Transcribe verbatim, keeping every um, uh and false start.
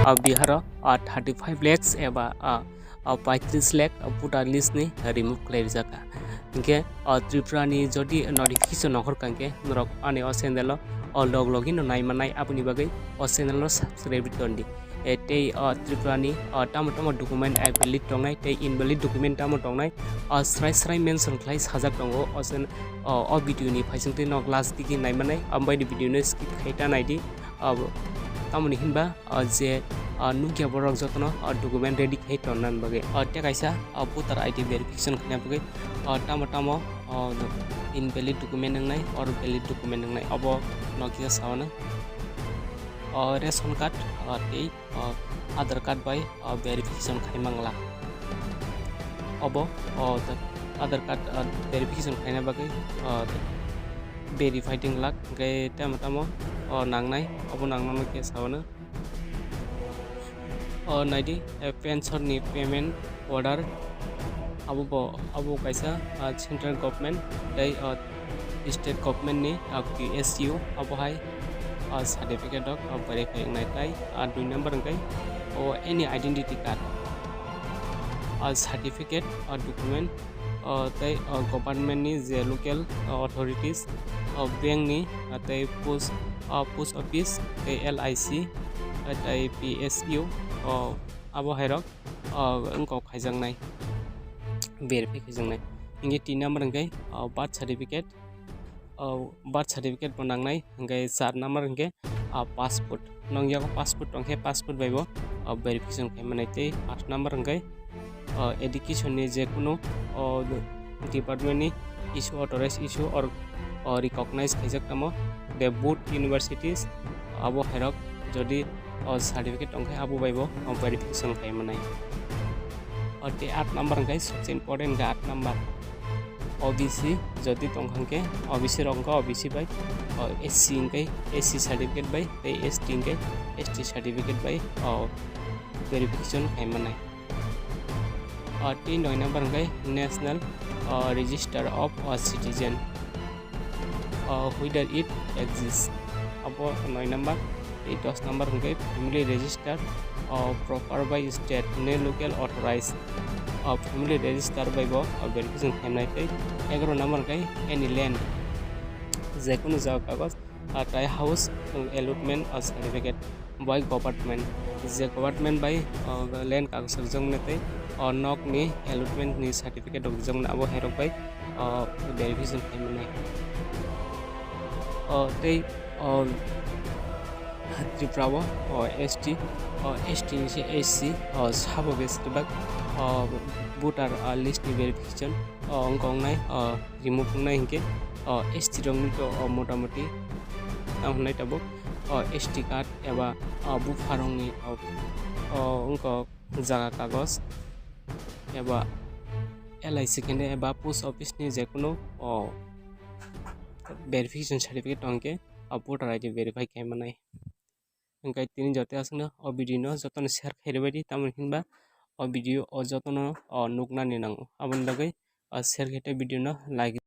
o Biharo o thirty five lakhs eba o o paitris lakh voter list ni remove khlai rijak kha. Hinkhe o Tripura ni jodi notification nongkhor kha hinkhe norok ani o channel o o log logino nai mannai, aboni bagwi o channel o subscribe tondi. E, tei o Tripura ni o tamo tamo document valid tongnai tei invalid document tamo tongnai, o srai srai mention khlai sajak tongo o channel o, o video ni phaisingtwi nok last digi nai mannai, ambai ni video no skip khai ta naidi. Abo tamoni hinba, o, je, o, nukya borok jotono, o, document ready khai tonna bagwi. O, tei kaisa, o, voter I D verification khaina bagwi, o, tamo tamo, o, invalid document wngnai or valid document wngnai, obo nokya saono. O, ration card, o, tei, o, Aadhaar card bai, o, verification khai mangla. Obo, o, Aadhaar card, o, verification khaina bagwi, o, verified wng lak, hwnkhe tamo tamo, o, nangnai, obo nangnano khe saono. O, naidi, e, pension ni payment order, abo bo, abo kaisa, o, central government tei, o, state government ni, o, P S U, abo hai, o, certificate rok, o, verify wngnai tei, o, dui number hwnkhe, o, any identity card, o, certificate, o, document, o, tei, o, government ni je local, o, authorities, o, bank ni, o, tei post, o, post office, tei L I C, o, tei P S U, o, abo hai rok, o, wngkok khaijaknai, verify khaijaknai. Hinkhe tin number hinkhe, o, birth certificate, o, birth certificate bo nangnai, hinkhe char number hinkhe, o, passport. Nwng yago passport tongkhe passport bai bo, o, verification khai mannai. Tei paanch number hinkhe, o, education ni je kunu, o, department ni issue, authorized issue or, o, recognize khaijak tamo, the board universities, abo hai rok jodi, o, certificate tongkhe abo bai bo, o, verification khai mannai. O, tei aat number hinkhe sobse important hinkhe aat number. O B C jodi tongkha hinkhe O B C rok wngkha O B C bai, o, S C hinkhe S C certificate bai, tei S T hinkhe S T certificate bai, o, verification khai mannai. O, tei noi number hinkhe National, o, Register of, o, Citizen, o, whether it exists. Abo noi number. Tei dos number hinkhe family register, o, proper by state ni local authorized, o, family register bai bo, o, verification khaimnai. Tei egaroh number hinkhe any land, jekunu jaga kagoj, o, tei house, o, allotment, o, certificate by government, je government bai, o, land kagoj rwjakmani tei, o, nok ni allotment ni certificate rok rwjakmani abo hai rok bai, o, verification khaimani. O, tei, o, Tripura o, o, S T, o, S T ni se S C, o, sabo besibak, o, voter, o, list ni verification, o, wngkha wngnai, o, remove wngnai hinkhe, o, S T rok ni to, o, motamoti, tamo hwnwi tabuk, o, S T card eba, o, bupharokni, o, o, wngkha jaga kagoj eba L I C khainai eba post office ni jekunu, o, verification certificate tongkhe, o, voter I D verify khai manai. Hwnkhe tini joto aswkno o video no jotono share khai rwbaidi, tamoni hinba o video o jotono, o, nuknani nango. Aboni bagwi, o, share khai tei video no like.